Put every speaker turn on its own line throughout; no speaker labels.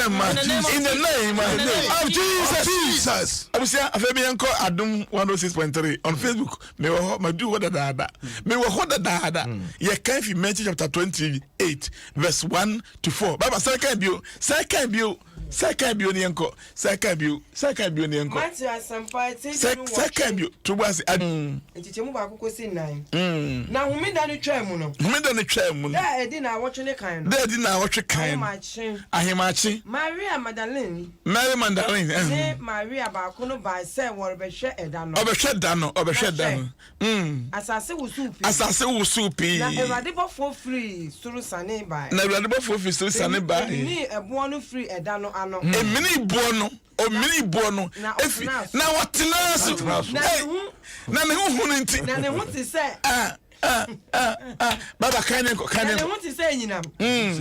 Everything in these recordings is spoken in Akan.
mma.
In the name of
In the name
In the name
of Jesus.
Jesus.
Abusua, afei mi yɛnkɔ Adom 106.3 on Facebook. Mewɔ hɔ, madu hɔ dadaada. Mewɔ hɔ dadaada. Yɛkan fi Matthew chapter 28 verse 1 to 4. Baba, sɛ kan bio, sɛ kan bio, sɛ kan bio ne yɛnkɔ, sɛ kan bio, sɛ kan bio ne yɛnkɔ.
Matthew Asɛmpa eti
Sɛ
du
sɛ kan
nwɔtwe
bio, to bo ase.
Nkyekyɛmu 1 kɔsi 4. Na homeda no twaa mu no,
Homeda no twaa mu no,
da a ɛdi nnawɔtwe ne kan no,
da adi na awɔtwe kan no,
ahemakye,
ahemakye,
Maria Magdalene
Mary Magdalene,
ne Maria baako no bae sɛ wɔrebɛhwɛ ɛda no.
Ɔbɛhwɛ da no, ɔbɛhwɛ da no.
Na hwɛ, asase wosow pii.
Asase wosow pii.
Na Awurade bɔfoɔ firii soro siane bae.
Na Awurade bɔfoɔ firi soro siane bae.
Eminii ɛboɔ no firii ɛda no ano.
Eminii boɔ no, ominii boɔ no
Na
efi,
ɔtenaa so.
na ɔtenaa so.
Ɔtenaa so.
Na
Hey,
ne ho,
na ne ho hu no nti.
na ne ho te sɛ
Ah, ah, ah, ah. Baba, kan ne nkɔ, kan
na
ne
ne
nkɔ.
ho te sɛ anyinam,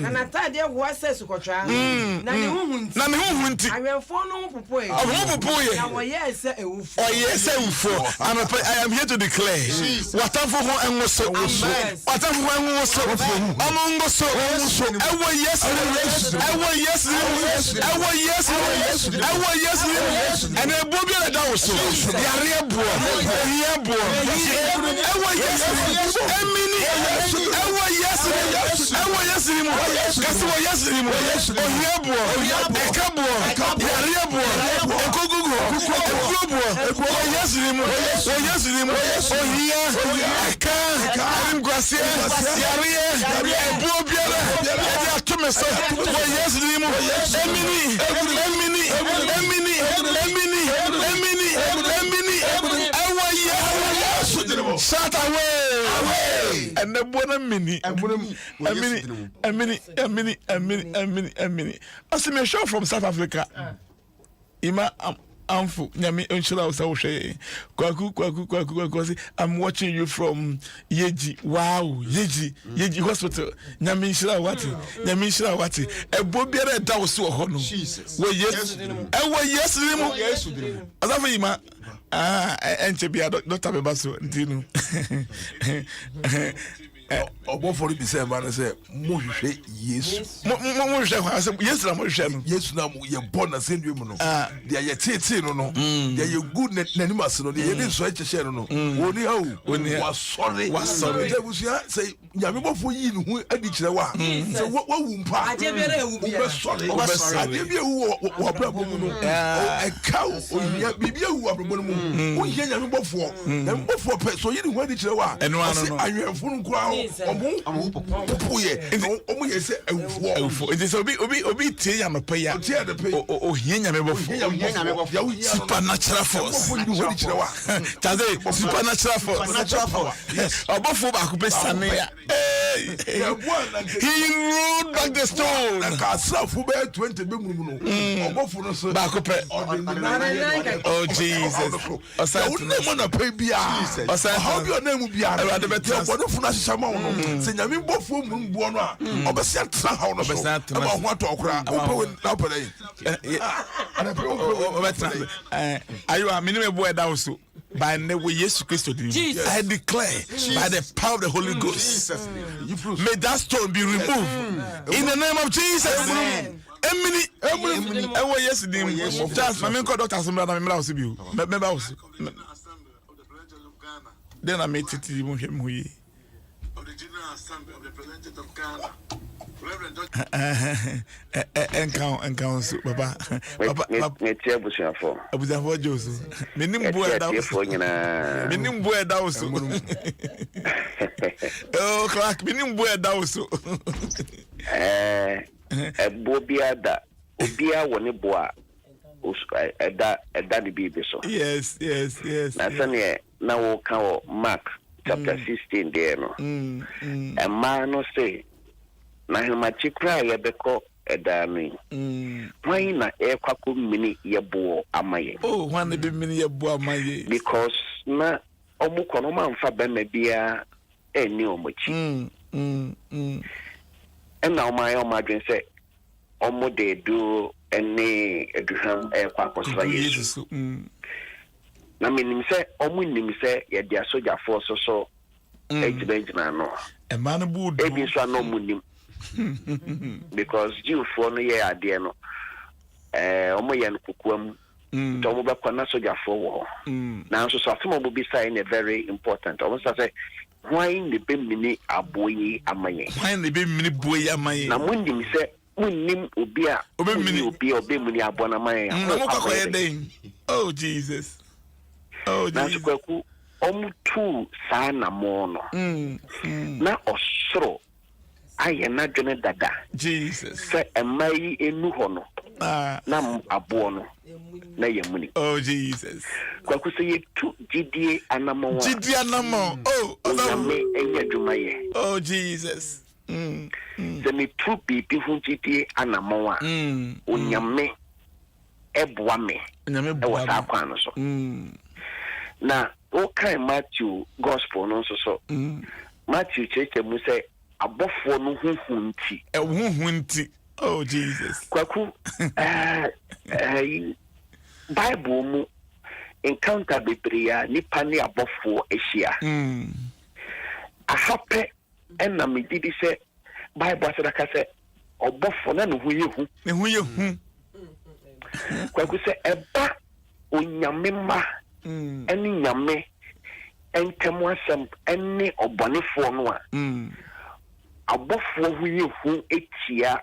na n'ataadeɛ hoa sɛ sukɔtwaa, na ne ho hu nti,
Na ne ho hu nti,
awɛmfoɔ no ho popoe,
ɔho popoeɛ.
na wɔyɛɛ sɛ awufoɔ.
Ɔyɛ sɛ wufoɔ. Anɔpa, I am here to declare, w'atamfo ho nwoso.
Amen.
W'atamfo ho nwoso. Ɔmo nwoso. Ɛwɔ Yesu din mu. Ɛwɔ Yesu din mu. Ɛwɔ Yesu din mu. Ɛwɔ Yesu din mu. Ɛna ebuo biara ɛda wo so. Yareɛ boɔ. Ohia boɔ. Ɛwɔ Yesu din mu. Emini. Ɛwɔ Yesu din mu. Ɛwɔ Yesu din mu. Kasi wɔ Yesu din mu. Ohia boɔ. Ɛka boɔ. Yareɛ boɔ. Ekogugu. Ekuro boɔ. Wɔ Yesu din mu. Wɔ Yesu din mu. Ohia. Ɛka. Animguaseɛ. Yareɛ. Ɛboɔ biara. Yɛde ato me so. Wɔ Yesu din mu. Emini. Emini. Emini. Emini. Emini. Emini. Ɛwɔ Yesu.
Yesu din mu.
Shout away. Ɛnɛ boɔ no mini.
Ɛmuni.
Emini. Emini. Emini. Emini. Emini. Emini. Ɔsi mi hwɛ from South Africa. Ima Amfo, Nyame nhyira wo sɛ wohwɛ yɛn. Kwaku, Kwaku, Kwaku, Kwaku ɔsi I'm watching you from Yeji. Wow, Yeji, Yeji hospital. Nyame nhyira wo wate. Nyame nhyira wo wate. Ɛbɔ biara ɛda wo so wɔ hɔ no.
Jesus.
Wɔ Yesu, ɛwɔ Yesu din mu.
Yesu din mu.
Ɔsafo yi ma ah ɛnkyɛ bia dɔkta bɛba so nti no.
Ɔbɔfoɔ no bisa mmaa no sɛ, mohwehwɛ Yesu?
Mo mo mo hwehwɛ hwan sɛ Yesu na mo hwehwɛ no.
Yesu na mo yɛbɔ n'asɛnnua mu no,
Ah.
deɛ yɛteetee no no, deɛ yɛgu n'anim ase no, deɛ yɛde nsɔe kyekyɛɛ no no, wɔnni ha o,
Wɔnni ha.
wasɔre.
Wasɔre.
Nti abusua, sɛ Nyame bɔfoɔ yii ne ho adi kyerɛ wo a, sɛ woawu mpo a,
Adeɛ biara a ɛwu biara.
wobɛsɔre.
Wobɛsɔre.
Adeɛ bi a ɛwu wɔ w'abrabɔ mu no, ɛka wo, ohia, biribi awu wɔ abrabɔ no mu, wohia Nyame bɔfoɔ. Nyame bɔfoɔ pɛ, sɛ ɔyi ne ho adi kyerɛ wo a,
Ɛno ano
ɔse
no.
awɛmfo no nkoa ɔmo popoyɛ, na ɔmo yɛ sɛ awufoɔ.
Awufoɔ. Nti sɛ obi obi obi tie yɛ anɔpa yi a,
Ɔtie anɔpa yi.
ohia Nyame bɔfoɔ.
Ohia Nyame bɔfoɔ. Deɛ wohia no no,
Supernatural force.
Nyame bɔfoɔ yi ne ho adi kyerɛ wo a,
Kyase supernatural force.
Supernatural power. Yes.
Ɔbɔfoɔ baako pɛ sane a. Hey. He rolled back the stone.
Na nka asraafo bɛyɛ 20 bɛmunum no, ɔbɔfo no so
Baako pɛ.
ɔde ne nan
nan kɛkɛ.
Oh Jesus. Ɔsan
Deɛ
tena
wonam mu anɔpa yi biara,
Ɔsan
ɔhaw
tena
bi a ɔnam mu biara,
Awurade bɛtena
deɛ
ase.
ɔbɔnefo no ahyehyɛ ama wo no, sɛ Nyame bɔfoɔ munum boɔ no a, ɔbɛsan atena haw no so
Ɔbɛsan atena
ama
so.
wo ho atɔ wo koraa. Wopɛ wei na wopɛ dɛn? Anɔpa yi wopɛ wei na wopɛ
Ɔbɛtena
dɛn?
Ayiwa, menim ɛboɔ ɛda wo so. By the way, Yesu Kristo din mu.
Jesus.
I declare by the power of the Holy Ghost,
Jesus name. Yi firi so.
may that stone be removed in the name of Jesus.
Amen.
Emini,
Emini.
ɛwɔ Yesu din mu. Charles, ma menkɔ doctor so mmra na memmra wo so bio. Mɛba wo so. Dɛn na metete yi mu hwɛ me ho yie. Ɛnka ho, ɛnka ho so, papa. Papa, papa.
Metie abusuafoɔ.
Abusuafoɔ gye wo so. Menim bo
Yɛtie
ɛda wo so.
atiefoɔ nyinaa.
Menim bo ɛda wo so. Oh, Clark, menim bo ɛda wo so.
Ɛɛ, ɛboɔ biara da, obiara wɔ ne boɔ a ɛda ɛda ne biribi so.
Yes.
Na sɛdeɛ na woka wɔ Mark chapter 16 deɛ no, mmaa no se, na ahemakye koraa a yɛbɛkɔ ɛdaa no yi, hwan na ɛrekɔ akɔmini yɛ boɔ ama yɛn?
Oh, hwan na ɛbɛmini yɛ boɔ ama yɛn?
Because na wɔn kɔ no, wɔn amfa bɛrima biara anni wɔn akyi. Ɛna wɔn ayɛ wɔn adwene sɛ wɔde aduro ne aduhwam rekɔ akɔsra Yesu. Na menim sɛ wɔnnim sɛ yɛde asogyafoɔ nso so gyinagyina ano. Ebi nso a na wɔnnim. Because Jewfoɔ no yɛɛ adeɛ no, Ɛɛ, wɔyɛ no kokoam. Nti wɔbɛkɔ na sogyafoɔ wɔ hɔ. Nanso so asɛm a wɔbisaeɛ no yɛ very important. Wɔbisa sɛ, Hwan na ɛbɛmini aboɔ yi ama yɛn?
Hwan na ɛbɛmini boɔ yi ama yɛn?
Na monim sɛ monnim obi a monni obi a ɔbɛmini aboɔ no ama yɛn a,
Na
morekɔ
mokɔ
akɔyɛ
akɔyɛ
dɛn?
dɛn? Oh Jesus. Oh
Nanso
Jesus.
Kwaku, wɔtuu saa anammɔn no, na ɔsoro ayɛ n'adwene dada sɛ mmaa yi nnu hɔ no
ah.
na aboɔ no na yɛmuni.
Oh Jesus.
Kwaku sɛ yɛtu gyidie anamɔn a.
Gyidie anamɔn. Oh.
Onyame ɛnyɛ adwuma yɛ.
Oh Jesus.
Sɛ metu biribi ho gyidie anamɔn a. Onyame ɛboa me ɛwɔ saa kwan no so. Na wokan Matthew gospel no nso so, Matthew kyerɛkyerɛ mu sɛ abɔfoɔ no ho hu nti.
Ɛho hu nti. Oh Jesus.
Kwaku, ɛɛ ɛɛ Bible mu encounter bebree a nipa ne abɔfoɔ ahyia. Aha pɛ ɛna megye di sɛ Bible asɛ ka sɛ ɔbɔfoɔ na ne ho yɛ hu.
Ne ho yɛ hu.
Kwaku sɛ ɛba onyame mma ɛne nyame ntɛm asɛm ɛne ɔbɔnefoɔ no a, abɔfoɔ ho yɛ hu tia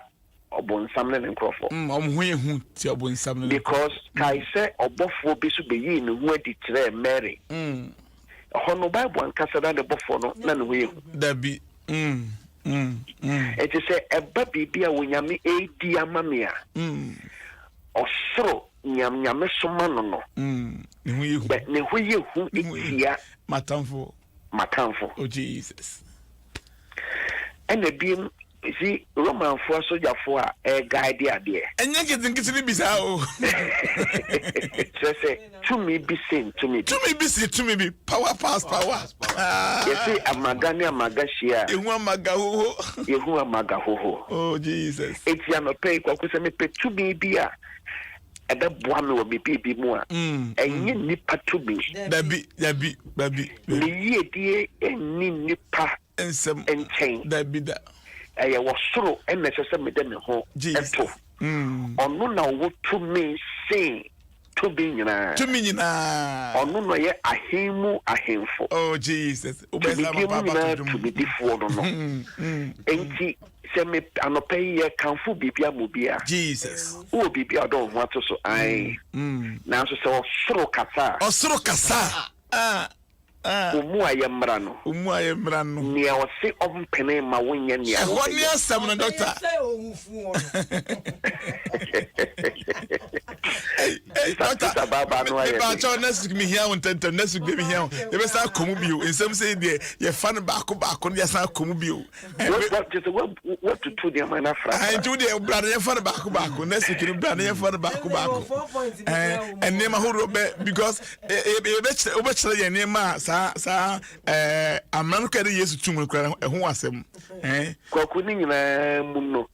ɔbonsam ne ne nkurɔfoɔ.
Wɔn ho yɛ hu tia ɔbonsam ne ne nkurɔfoɔ.
Because kae sɛ ɔbɔfoɔ bi nso bɛyii ne ho adi kyerɛɛ Mary. Ɛhɔ no Bible ankasa na ne bɔfoɔ no na ne ho yɛ hu.
Dabi.
Enti sɛ ɛba biribi a Onyame redi ama me a, ɔsoro nea Nyame soma no no,
Ne ho yɛ hu.
bɛ ne ho yɛ hu tia
M'atamfo.
m'atamfo.
Oh Jesus.
Ɛna biem si Romanfoɔ asogyafoɔ a ɛreguide adeɛ.
Ɛnyɛ nketenkete no bi saa o.
Kyerɛ sɛ tumi bi sen tumi bi.
Tumi bi sen tumi bi. Power pass power.
Yɛse amaga ne amaga hyia a.
Yɛhu amaga hoho.
Yɛhu amaga hoho.
Oh Jesus.
Enti anɔpa yi Kwaku sɛ mepɛ tumi bi a ɛbɛboa me wɔ me biribi mu a, ɛnyɛ nnipa tumi.
Dabi, dabi, dabi.
Me yiedie nni nnipa
nsɛm
nkyɛn.
Dabi da.
Ɛyɛ wɔ soro na ɛsɛ sɛ mede me ho to. Ɔno na ɔwɔ tumi sen tumi nyinaa.
Tumi nyinaa.
Ɔno na ɔyɛ ahen mu ahemfo.
Oh Jesus.
Tumidie mu nyinaa tumidifoɔ no no. Enti sɛ me anɔpa yi yɛkamfo biribi ama obi a.
Jesus.
Wowɔ biribi a ɔde wo ho ato so ae. Nanso sɛ ɔsoro kasa a.
Ɔsoro kasa a.
Omu a yɛmmra no.
Omu a yɛmmra no.
Nea ɔse ɔmpene mma wonyɛ nea
Ɛhɔ
wopɛ
ne
yɛ.
asɛm no, Doctor.
Ɔbɛyɛ sɛ owufoɔ no.
Ei, ei,
Sista,
Doctor,
sista baabaa no ayɛ den.
mepaakyɛw next week mehia wo ntɛntɛm, next week deɛ mehia wo. Yɛbɛsan akɔ mu bio. Nsɛm sei deɛ yɛfa no baako baako no yɛsan akɔ mu bio.
Kyerɛ sɛ woatutu nneɛma no afrafra.
Nti wo deɛ bra no yɛmfa no baako baako next week no bra no yɛmfa no baako baako. Nneɛma horoɔ bɛ because yɛbɛkyerɛ wobɛkyerɛ yɛn nneɛma a saa saa amena no kora de Yesu tum no kora ɛho asɛm.
Kwaku ne nyinaa mu no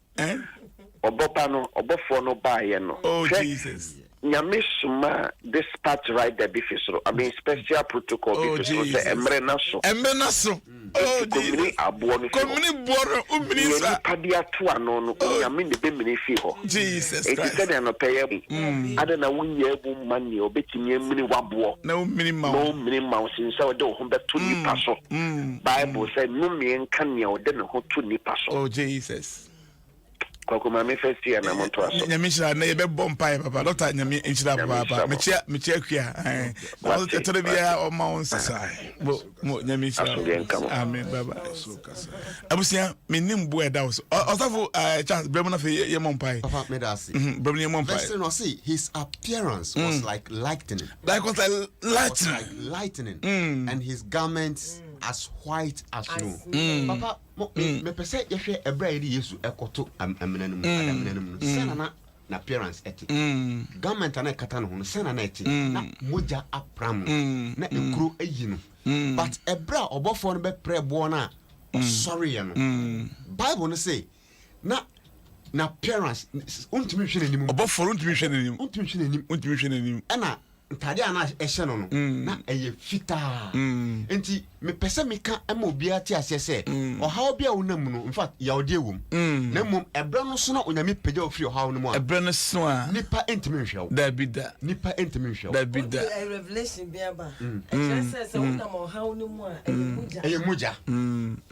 ɔbɔba no ɔbɔfoɔ no baeɛ no.
Oh Jesus.
Nyame somaa dispatch rider bi fi soro, I mean special protocol bi
Oh,
fi soro sɛ
Jesus.
mmerɛ no aso.
Mmerɛ no aso. Oh,
Enti kɔmini
Jesus.
aboɔ no fi hɔ.
Kɔmini boɔ no, womini
Nea
nso a.
nipa de ato ano no,
Oh.
Onyame na ɛbɛmini fi hɔ.
Jesus
Enti
Christ.
sɛdeɛ anɔpa yi abu, adɛn na wonyɛ abu mma nea ɔbɛtumi amini w'aboɔ
Na ɔmmini mma
na
wo.
ɔmmini mma wo sen sɛ wode wo ho bɛto nipa so. Bible sɛ nnome nka nea ɔde ne ho to nipa so.
Oh, Jesus.
Kwaku maame fɛ si ɛna mo ntoa so.
Nyame nhyira na yɛbɛbɔ mpaeɛ papa dɔkta nyame nhyira papaapa mekyia mekyia akua na ɛtɔrɔ biara ɔma wo nsa mo mo nyame nhyira amen bye bye abusua menim bo ɛda wo so ɔsafo Charles brɛ mu na afei yɛmmɔ mpaeɛ
papa meda ase
brɛ mu na yɛmmɔ mpaeɛ
verse no ɔse his appearance was like lightning
like was like lightning
was like lightning and his garments as white as snow papa Mo, me, mepɛ sɛ yɛhwɛ ɛberɛ a yɛde Yesu ɛkɔto amena no mu, adamena no mu no, sɛn na na n'appearance ɛte. Garment a na ɛkata ne ho no, sɛn na na ɛte. Na mogya apram no, na ekuro ayi no. But ɛberɛ a ɔbɔfoɔ no bɛprɛ boɔ no a ɔsɔreeɛ no, Bible no se, na n'appearance, wontumi nhwɛ n'anim.
Ɔbɔfoɔ no wontumi nhwɛ n'anim.
Wontumi nhwɛ n'anim.
Wontumi nhwɛ n'anim.
Ɛna. Ntadeɛ a na ɛhyɛ no no, na ɛyɛ fitaa. Nti mepɛ sɛ meka ma obiara te aseɛ sɛ, ɔhaw bi a wonam mu no, in fact, yawdeɛ wɔ mu. Na mmom ɛberɛ no so na Onyame pagya wo firi ɔhaw no mu a,
Ɛberɛ no so a,
nnipa ntumi nhwɛ wo.
Dabi da.
Nnipa ntumi nhwɛ wo.
Dabi da.
Wode revelation bi aba, ɛkyerɛ sɛ sɛ wonam ɔhaw no mu a, ɛyɛ mogya.
Ɛyɛ mogya.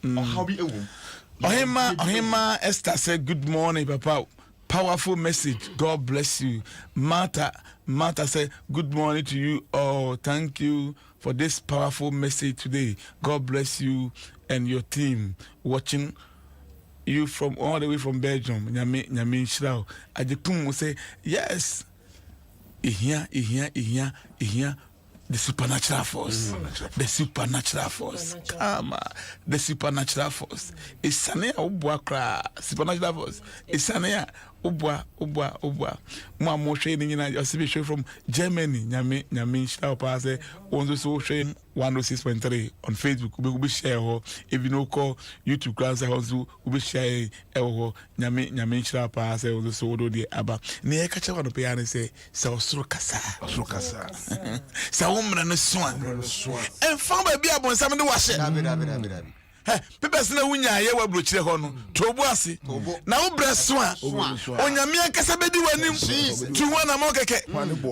Ɔhaw bi wɔ mu.
Ɔhemmaa Ɔhemmaa Esther sɛ good morning papa Powerful message God bless you Martha Martha sɛ good morning to you all thank you for this powerful message today God bless you and your team watching you from all the way from Belgium nyame nyame nhyira wo Agyekum sɛ yes ehia ehia ehia ehia The supernatural force. The supernatural force. Kama. The supernatural force. Esane a woboa koraa. Supernatural force. Esane a woboa woboa woboa. Mo a mohwɛ ne nyinaa ɔsi bi hwɛ from Germany. Nyame nyame nhyira wo paa sɛ wɔn nso so wohwɛ 106.3 on Facebook. Wobɛhyia yɛ hɔ. Ebi no kɔ YouTube koraa nso hɔ nso wobɛhyia yɛn ɛwɔ hɔ. Nyame nyame nhyira wo paa sɛ wo nso so wode deɛ aba. Nea yɛka kyerɛ wo anɔpa yi ara ne sɛ Sɛ ɔsoro kasa a.
Ɔsoro kasa.
Sɛ wo mmerɛ no so a.
Mmerɛ no so a.
Ɛmfa ho baabi a bonsam de wahyɛ.
Dabi dabi dabi dabi.
Hɛ, papers na wonyaeɛ wɔ aburokyire hɔ no, to bo ase. Na wo berɛ so a, Onyame ankasa bɛdi w'anim. Tu ho anammɔn kɛkɛ.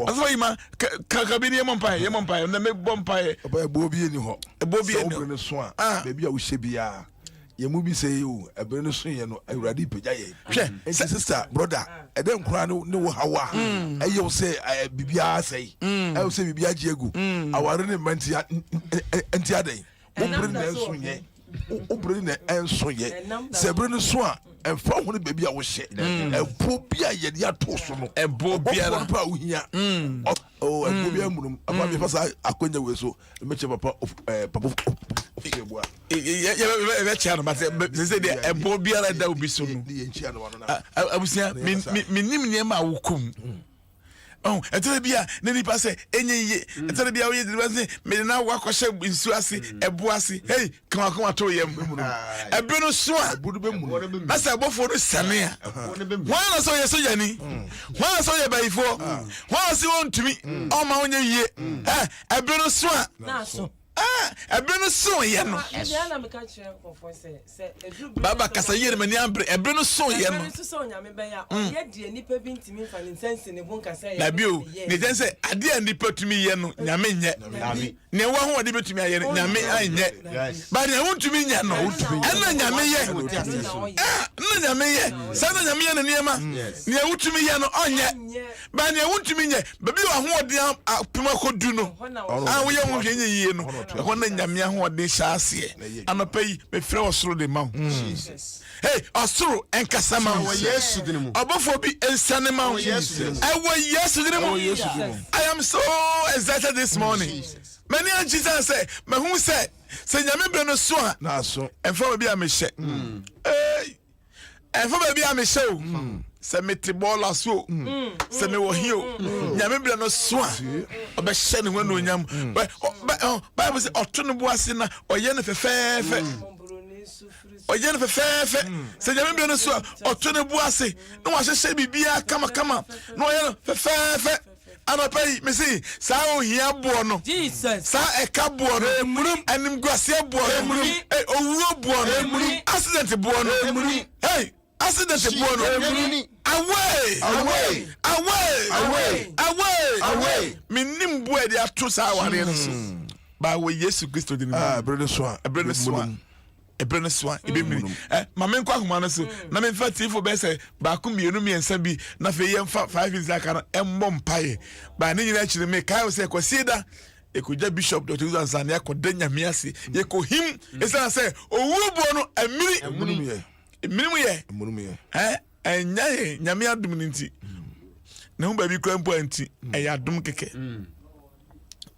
Asafo yi ma, ka bi ne yɛmmɔ mpaeɛ, yɛmmɔ mpaeɛ, na mebɔ mpaeɛ.
Ɛboɔ bi nni hɔ.
Ɛboɔ bi
Sɛ
nni
wo
hɔ.
berɛ no so a,
Ah.
baabi a wohyɛ biara. Yɛn mu bi sɛ yi o, ɛbere no so yɛ no, Awurade pagya yɛn.
Hwɛ,
Nti sister, brother, ɛdɛn koraa ne ne wo haw a mm. ɛyɛ wo sɛ biribiara asɛe, mm. ɛyɛ wo sɛ biribiara agye agu, mm. aware ne mma nti nti adɛn? Wo bere na ɛnso yɛ, wo bere na ɛnso yɛ. Sɛ bere no so a, ɛmfa ho ne baabi a wohyɛ, ɛboɔ bi a yɛde ato so no,
ɛboɔ biara
ɔbɔfoɔ no pa a wohia, ɛboɔ biara munum, afa mi fa saa akɔnya wei so. Mɛkyɛ papa ɛɛ papa ofie bua.
Yɛbɛkyɛ no but sɛ deɛ ɛbɔ biara da obi so no. Abusua menim nneɛma a wokɔ mu. Ɛtɛrɛ bi a na nipa sɛ ɛnyɛ yie. Ɛtɛrɛ bi a woyɛ nipa sɛ mede na wakɔhyɛ nsuo ase ɛbo ase. Hey kamakama to yam. Ɛbere no so a na sɛ ɛbɔfoɔ no sane a wɔn na sɛ ɔyɛ sogyani wɔn na sɛ ɔyɛ bayifoɔ wɔn na sɛ ɔntumi ɔma ɔnyɛ yie. Ɛbere no so a. Ɛbere no so yɛ no. Baba kasa yie no m'ani abere. Ɛbere no so yɛ no. Dabi o, ne kyɛn sɛ adeɛ a nipa tumi yɛ no nyame nyɛ. Nea ɛwɔ ahoɔden bɛtumi ayɛ no nyame anyɛ. Ba nea wontumi nyɛ no ɛna nyame yɛ. Ɛna nyame yɛ. Saa na nyame yɛ ne nneɛma. Nea wotumi yɛ no ɔnyɛ. Ba nea wontumi nyɛ, baabi a w'ahoɔden apem akɔdu no, a woyɛ ho hwɛ nyɛ yie no, ɛhɔ na Nyame ahoɔden hyɛ aseɛ. Anɔpa yi, mefrɛ ɔsoro de ma wo. Hey, ɔsoro nkasa ma wo. Ɔbɔfoɔ bi nsiane ma wo. Ɛwɔ Yesu din mu. I am so excited this morning. M'ani agye sɛ sɛ mahu sɛ sɛ Nyame berɛ no so a, ɛmfa baabi a mehyɛ. Hey. Ɛmfa baabi a mehyɛ o, sɛ mete bɔɔla so o, sɛ mewɔ he o, Nyame berɛ no so a, ɔbɛhyɛ ne ho anuonyam. Bible sɛ ɔto ne bo ase na ɔyɛ no fɛfɛɛfɛ. Ɔyɛ no fɛfɛɛfɛ. Sɛ Nyame berɛ no so a, ɔto ne bo ase na wahyehyɛ biribiara kamakama na ɔyɛ no fɛfɛɛfɛ. Anɔpa yi, mese saa ohia boɔ no, saa ɛka boɔ no, animguaseɛ boɔ no, owuo boɔ no, accident boɔ no, hey, accident boɔ no, away, away, away, away, away. Menim boɔ a yɛde ato saa awareɛ no so, ba wɔ Yesu Kristo din mu.
Ɛberɛ no so a,
ɛberɛ no so a. Ɛberɛ no so a ɛbɛmini. Ɛ ma menkɔ ahoma no so na memfa tiefo bɛyɛ sɛ baako mmienu mmiɛnsa bi na afei yɛmfa 5 minutes aka no ɛmmɔ mpaeɛ. Baa ne nyinaa akyi no mekae wo sɛ Kwasie da yɛkɔgya Bishop Dr. Uzo Ansah na yɛakɔda Nyame ase. Yɛkɔhim ɛsiane sɛ owuo boɔ no amini. Ɛmini mu yɛ. Ɛ ɛnya yɛn Nyame adom no nti. Ne ho baabi kura mpo a nti ɛyɛ adom kɛkɛ.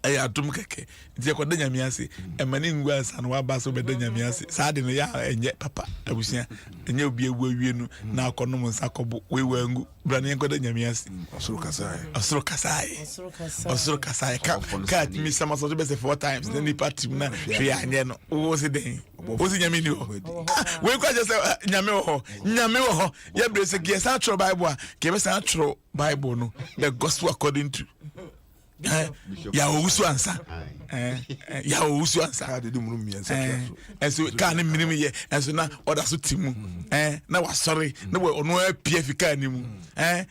Ɛyɛ adom kɛkɛ nti yɛkɔda Nyame ase. Ɛma ne ngu ansa na waba sɛ wobɛda Nyame ase. Saa de no yɛ a ɛnyɛ papa abusua. Ɛnyɛ obi awu awie no na akɔnom nsa akɔbo wei wangu. Bra ne yɛnkɔda Nyame ase.
Ɔsoro kasaeɛ.
Ɔsoro kasaeɛ. Ɔsoro kasaeɛ. Ka kaa tumi sama sɔso bɛsɛ four times na nipa tim na hwee anyɛ no. Wo se dɛn? Wo se Nyame ni hɔ? Ah, wei kɔ akyerɛ sɛ ah, Nyame wɔ hɔ. Nyame wɔ hɔ. Yɛbrɛ sɛ yɛsan atwerɛ Bible a, kɛbɛsan atwerɛ Bible no the gospel according to. Yaw Owusu ansa. Yaw Owusu ansa.
Kaa de de munu mmiɛnsa tia so.
Ɛnso kaa ne mminim yɛ ɛnso na ɔda so te mu. Na wasɔre na ɔno apue afi kaa ne mu. Sɛ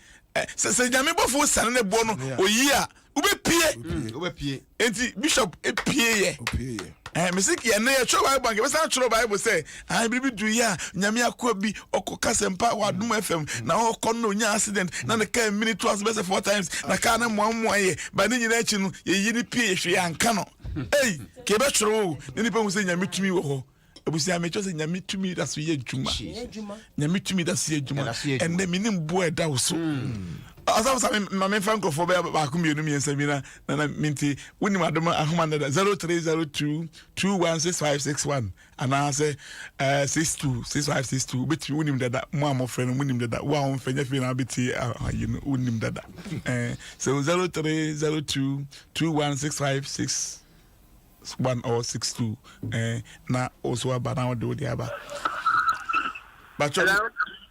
sɛ nyame bɔfo sane ne boɔ no oyi a wobɛpie. Enti bishop epie yɛ. Eh, mese yɛn no yɛtwerɛ Bible anka yɛbɛsan atwerɛ Bible sɛ ah, biribi du yɛ a nyame akoa bi ɔkɔ kasɛmpa wɔ Adom FM na ɔkɔ no ɔnya accident na ne kaa mmini to ase bɛsɛ four times na kaa no mmoammoa yɛ ba ne nyinaa akyi no yɛyi ne pie yɛhwɛ yɛanka no ei ka yɛbɛtwerɛ o na nipa hu sɛ nyame tumi wɔ hɔ. Abusua mekyerɛ sɛ nyame tumi da so yɛ adwuma. Nyame tumi da so yɛ adwuma. Ɛnɛ menim boa ɛda wo so. Ɔsafo sa ma memfa nkurɔfoɔ bɛyɛ baako mmienu mmiɛnsa bi na na mente wonim adom ahoma no dada 0302 216561 anaasɛ 62 6562 wobɛtumi wonim dada mo a mofrɛ no monim dada wo a womfɛ nyɛ fei na wobɛtie ayi no wonim dada so 0302 216561 1 or 62 eh, na wo so aba na wode wode aba bakyɛ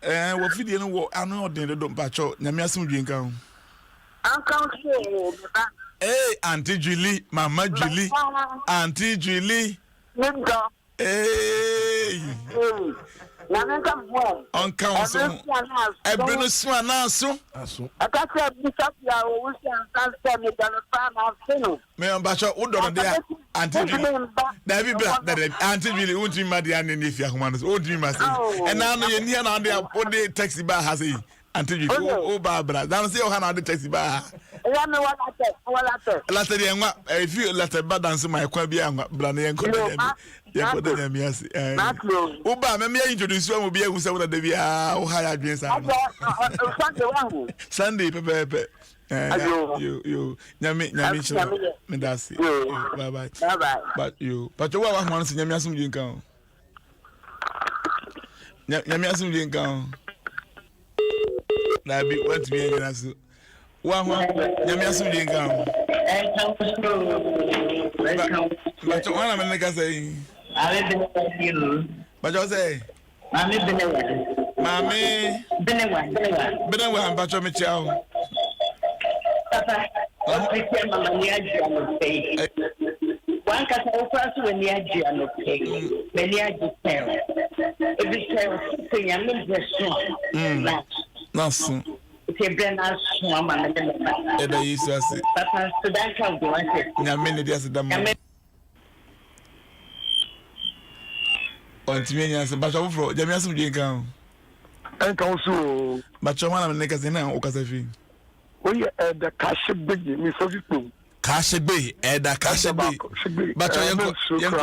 eh, wɔ fidie no wɔ ano ɔden dodo mpakyɛ nyame asomdwe nka ho. Hey, Auntie Julie, Mama Julie, Auntie Julie. Hey. Ɔnka wo so ho. Ɛbere no so anaa aso?
Ɛka sɛ bisa bia owu sɛ nsa sɛ meda no paa na afe no.
Me mpakyɛ wo dɔ no de a Auntie Julie. Dabi bra dabi Auntie Julie wontumi mma deɛ anne ne fi ahoma no so wontumi mma sɛ ɛna no yɛ nia na ade wode taxi baa ha sɛ yi Auntie Julie wo ba bra na sɛ ɔha na ade taxi baa ha.
Ɛyɛ me wɔ latɛ wɔ latɛ.
Latɛ deɛ nwa efi latɛ ba danso ma ɛkwan bi anwa bra na yɛnkɔ da nyame yɛnkɔ da nyame ase. Wo ba mɛmɛ yɛ introduce wa mo bi ehu sɛ wo na da bi a wo ha yɛ adwene saa no.
Sunday wa ho.
Sunday pɛpɛɛpɛ. Yo yo nyame nyame nhyira me da ase. Bye bye.
Bye bye.
But yo patro wa wa ho ano sɛ nyame asomdwe nka ho. Nyame asomdwe nka ho. Dabi wantumi anyina so. Wa ho nyame asomdwe nka ho. Bàtchọ wọn na mi ne kasa yi. Bàtchọ sẹ.
Maame Benewa.
Maame.
Benewa Benewa.
Benewa mpatsɔ mi kyia o.
Papa, ɔpɛsɛ mama ni agye anɔpɛ yi. Wankasa wokora so w'ani agye anɔpɛ yi. M'ani agye pɛn. Ebi sɛ sɛ nyame brɛ so a. Na.
Na so.
Nti brɛ na aso ama me ne me ba.
Ɛda Yesu ase.
Papa, so dan ka wo de wate.
Nyame ne de ase da ma. Ɔntumi anya asɛm. Bàtchɛ foforɔ, gyame asɛm dwe nka ho.
Ɛnka wo so o.
Bàtchɛ ɔmo anam ne kasa na wokasa fi.
Woyɛ ɛda kaahye gbegye mi fo fi kpom.
Kaahye gbe ɛda kaahye gbe. Bàtchɛ yɛnkɔ yɛnkɔ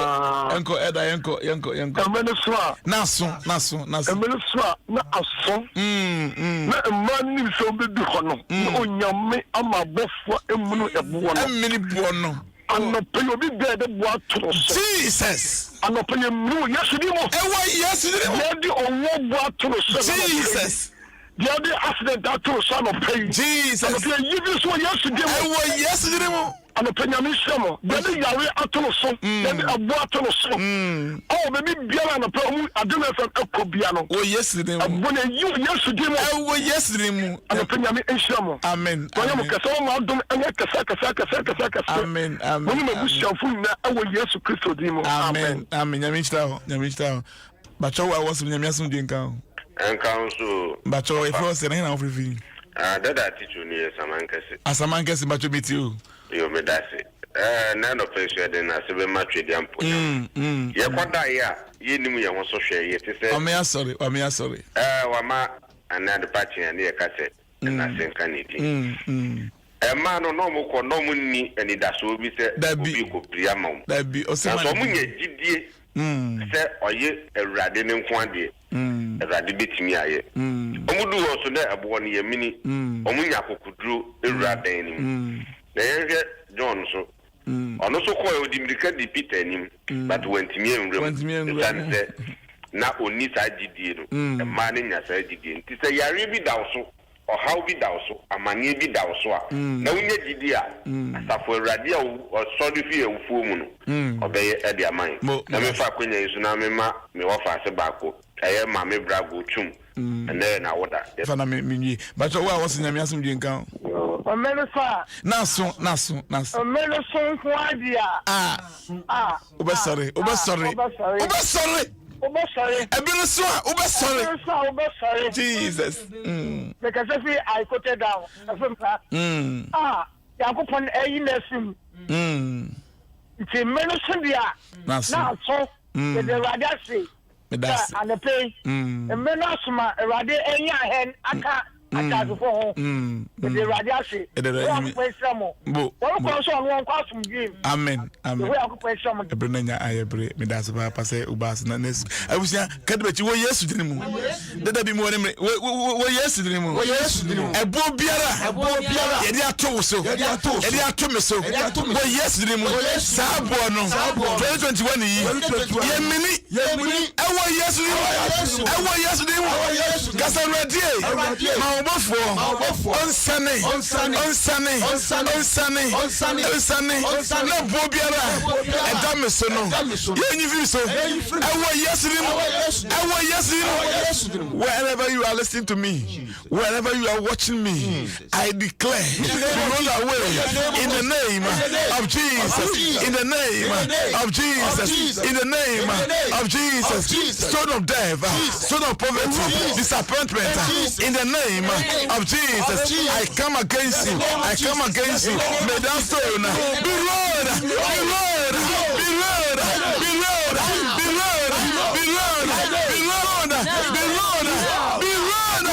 yɛnkɔ ɛda yɛnkɔ yɛnkɔ yɛnkɔ.
Ɛmɛ ne so a.
N'aso n'aso n'aso.
Ɛmɛ ne so a na aso. Na mmaa nim sɛ ɔbɛdu hɔ no. Na onyame ama abɔfoɔ emunu ɛboɔ no.
Ɛmini boɔ no.
Anɔpa yi obi bɛɛ de boa to no so.
Jesus.
Anɔpa yi mmiri wɔ Yesu din mu.
Ɛwɔ Yesu din mu.
Deɛ de owuo boa to no so.
Jesus.
Deɛ de accident ato no so anɔpa yi.
Jesus.
Anɔpa yi yi bi so wɔ Yesu din mu.
Ɛwɔ Yesu din mu.
Anɔpa nyame nhyira mo. Deɛ de yare ato no so. Deɛ de ɛboa ato no so. Ɔwɔ baabi biara anɔpa ɔmu Adom FM ɛkɔ bia no.
Wɔ Yesu din mu.
Ɛbɔ na eyi wɔ Yesu din mu.
Ɛwɔ Yesu din mu.
Anɔpa nyame nhyira mo.
Amen.
Wɔnyɛ mo kɛse wɔn adom ɛnyɛ kɛse kɛse kɛse kɛse kɛse.
Amen. Amen.
Mo ne mo abusuafo nyinaa ɛwɔ Yesu Kristo din mu.
Amen. Amen. Nyame nhyira ho. Nyame nhyira ho. Bàtchɔ wo a wɔsom nyame asomdwe nka ho.
Ɛnka ho so o.
Bàtchɔ efrɛ wo sɛ na hena wofrɛ fi?
Ah dada titiriw no yɛ Samankɛse.
Asamankɛse bàtchɔ metie o.
Yo medase. Ɛɛ nnɛ anɔpa yi nso yɛde nnase bɛma Twedeampo Nyame. Yɛkɔ daeɛ a yɛnnim yɛn ho so hwɛ yɛte sɛ.
Wame asɔre wame asɔre.
Ɛɛ wama ɛnnɛ adepa kye a ne yɛka sɛ nnase nka ne din. Mmaa no na wɔn kɔ na wɔn nni anidasoɔ bi sɛ obi rekɔ piri ama wɔn. Nanso wɔn nya gyidie sɛ ɔye Awurade ne nkoa deɛ Awurade bɛtumi ayɛ. Wɔn duu hɔ nso na ɛboɔ no yɛ mini. Wɔn nya akokoduro wura dan no mu. Na yɛnhwɛ John nso. Ɔno nso kɔɛ ɔdi mirika di Peter anim but wantumi anwura mu ɛsiane sɛ na ɔnni saa gyidie no. Mmaa no nya saa gyidie no. Nti sɛ yareɛ bi da wo so, ɔhaw bi da wo so, amaneɛ bi da wo so a, na wonya gyidie a, Asafo Awurade a ɔsɔre firi awufoɔ mu no, ɔbɛyɛ de ama yɛn. Na memfa akwanya yi so na memma me wɔfaase baako, ɛyɛ Maame Brago Twum, ɛnnɛ yɛ n'awoda.
Fa na me nwie. Mpakyɛ wo a wɔse Nyame asomdwie nka wo.
Mmere no so a.
Na so, na so, na so.
Mmere no so nko ara deɛ a.
A.
A.
Wobɛsɔre, wobɛsɔre.
Wobɛsɔre.
Wobɛsɔre.
Wobɛsɔre.
Ɛbere no so a, wobɛsɔre.
Ɛbere so a, wobɛsɔre.
Jesus. Mm.
Mekasa fi I quoted down. Ɛfam ha.
Mm.
A. Nyankopɔn ayi no afiri mu.
Mm.
Nti mmere no so deɛ a.
Na so.
Na so.
Mm.
Yɛde Awurade ase.
Meda
Sɛ
ase.
anɔpa yi,
Mm.
mmere no aso ma Awurade anya hɛn aka ateasefo ho.
Mm.
Yɛde
Mm.
Awurade ase.
Yɛde Awurade
Yehowa
mi-
Nyankopɔn nhyira mo.
Bo.
Wɔn
Bo.
kwan so ɔno wɔnkɔ asomdwoe mu.
Amen. Amen.
Yehowa Nyankopɔn nhyira mo.
Ɛberɛ no anya ayɛ bere. Meda ase paapa sɛ wobaa ase na na abusua ka de bɛkyi wɔ Yesu din mu. Dada bi mu wɔ ne mmere wɔ wɔ wɔ Yesu din mu.
Wɔ Yesu din mu.
Ɛboɔ biara.
Ɛboɔ biara.
Yɛde ato wo so.
Yɛde ato wo so.
Yɛde ato me so.
Yɛde ato me so.
Wɔ Yesu din mu.
Wɔ Yesu din mu.
Saa boɔ no.
Saa boɔ no.
2021 yi.
2021.
Yɛmini.
Yɛmini.
Ɛwɔ Yesu din mu.
Ɛwɔ Yesu din mu.
Ɛwɔ Yesu din mu.
Ɛwɔ Yesu din mu.
Kasa Awurade.
Awurade.
Ma wo bɔfoɔ.
Ma wo bɔfoɔ.
Ɔnsane.
Ɔnsane.
Ɔnsane.
Ɔnsane.
Ɔnsane.
Ɔnsane.
Ɔnsane.
Ɔnsane.
Na boɔ biara.
Boɔ biara.
Ɛda me so no.
Ɛda me so no.
Yɛnyi firi so.
Yɛnyi firi so.
Ɛwɔ Yesu din mu.
Ɛwɔ Yesu din mu.
Ɛwɔ Yesu din mu.
Ɛwɔ Yesu din mu.
Wherever you are listening to me, wherever you are watching me, I declare, be rolled away in the name of Jesus. In the name of Jesus. In the name of Jesus. Stone of death, stone of poverty, disappointment. In the name of Jesus, I come against you. I come against you. May that stone be rolled, be rolled, be rolled, be rolled, be rolled, be rolled, be rolled, be rolled, be rolled.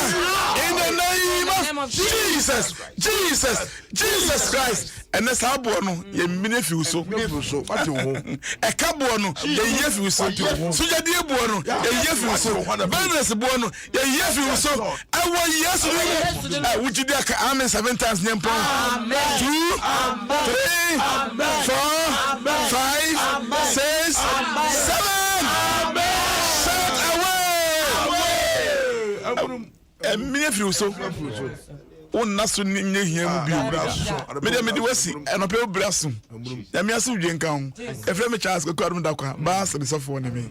In the name of Jesus, Jesus, Jesus Christ. Ɛnɛ saa boɔ no yɛ mene fi wo so. Ɛka boɔ no yɛyi afi wo so. Sogyadie boɔ no yɛyi afi wo so. Business boɔ no yɛyi afi wo so. Ɛwɔ Yesu din mu. Ɛ wogye di aka amen seven times nyɛ mpɔn. Two, three, four, five, six, seven. Shout away. Ɛmene afi wo so. Wonna so nyɛ hia mu bio. Medeɛ mede wasi ɛnɔpɛ wo berɛ aso. Nyame asomdwe nka ho. Ɛfrɛ me Charles Kwaku Adom Dakwa, baa sɛdesɔfoɔ ne me.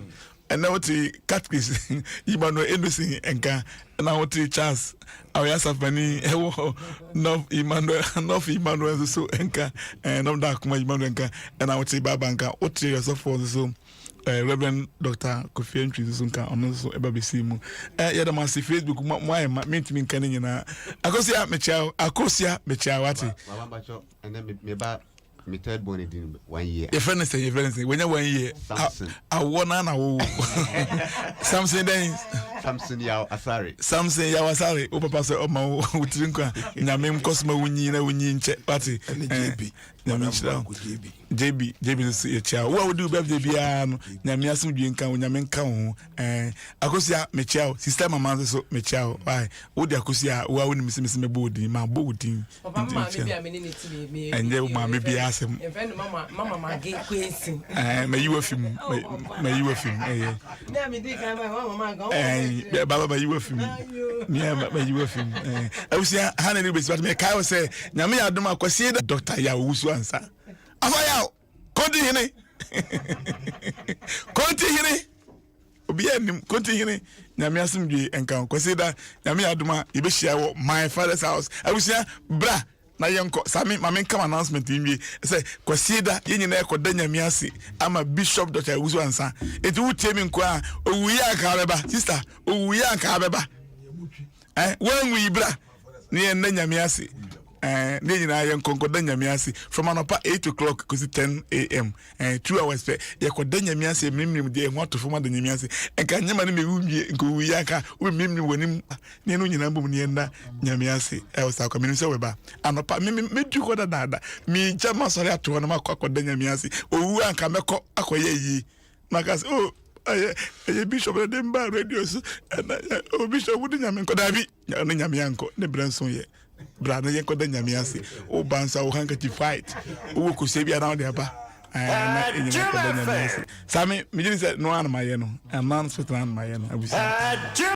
Ɛnɛ wote Catechist Emmanuel Endosin nka, ɛna wote Charles Awɛ Asafani ɛwɔ North Emmanuel North Emmanuel nso so nka, ɛɛ North Dakoma Emmanuel nka, ɛna wote Baba nka, wote ɔsɔfoɔ nso so eh, Reverend Dr. Kofi Antwi nso nka ɔno nso ɛba bɛsii mu. Eh, yɛda mo ase Facebook mo mo ayɛ ma mentumi nka ne nyinaa. Akosia mekyia wo, Akosia mekyia wo ate.
Baba mpakyɛ ɛnɛ me me ba me third born din one year.
Yɛfrɛ no sɛ yɛfrɛ no sɛ wanya one year.
Samson.
Awoɔ naa na wowo. Samson dɛn?
Samson Yaw Asare.
Samson Yaw Asare wo papa sɛ ɔma wo wo tiri nkwa nyame nkɔ so ma wo nyi na wo nyi nkyɛ wate.
Ɛne
Eh,
JB.
Nyame nhyira wo. JB JB nso yɛkyia wo. Wo a wodi wo birthday biara no nyame asomdwie nka wo nyame nka wo ho. Eh, Akosua mekyia wo. Sister mama nso so mekyia wo. Why? Wode Akosua a wo a wonim sɛ mese mɛbɔ wo din mabɔ wo din.
Papa
Nti
maame
mekyia
bi
wo.
a me ne ne ti me me
Ɛnyɛ wo maame biara asɛm.
Yɛfrɛ no mama mama mage kwensi.
Eh, mayi wo afi mu. Mayi wo afi mu. Ɛyɛ.
Ne a me di kan ba mama mage.
Eh, baba mayi wo afi mu. Mia mayi wo afi mu. Eh, abusua ha na ne besi but me kae wo sɛ Nyame yɛ adom a Kwasie da Dr. Yaw Owusu ansa. Afa Yaw, Konti hene. Konti hene. Obi anim Konti hene. Nyame asomdwe nka wo. Kwasie da Nyame yɛ adom a yɛbɛhyia wɔ my father's house. Abusua bra na yɛnkɔ. Saa me ma menka announcement yi nwie sɛ Kwasie da yɛn nyinaa yɛkɔda Nyame ase ama Bishop Dr. Owusu ansa. Enti wotie me nko a owuiɛ anka abɛba. Sister, owuiɛ anka abɛba. Eh, woanwu yi bra ne yɛn nna Nyame ase. Eh, ne nyinaa yɛn nkɔnkɔda Nyame ase from anɔpa 8 o'clock kɔsi 10 am. Eh, 2 hours pɛ yɛkɔda Nyame ase mmirimmirim deɛ ɛho ato fam ada Nyame ase. Nka nyɛma no mewu nwie nka owu yi anka wobɛmmirimmirim w'anim ne ɛno nyinaa mbom ne yɛn nna Nyame ase. Ɛwɔ saa kwa menim sɛ wɔba anɔpa me me medu hɔ dadaada megya masɔre ato hɔ na makɔ akɔda Nyame ase. Owu anka mɛkɔ akɔyɛ yie. Maka sɛ, oh, ɛyɛ ɛyɛ bishop na de mba radio so ɛna ɛ oh bishop wo de nyame nkɔ daabi ɔne nyame ankɔ ne brɛ nso yɛ bra na yɛnkɔ da nyame ase wo ba nso a wo handkerchief white wowɔ kosua bi a na wode aba na ɛnyina kɔ da nyame ase saa me megye di sɛ no ara na mayɛ no announcement na mayɛ no abusua.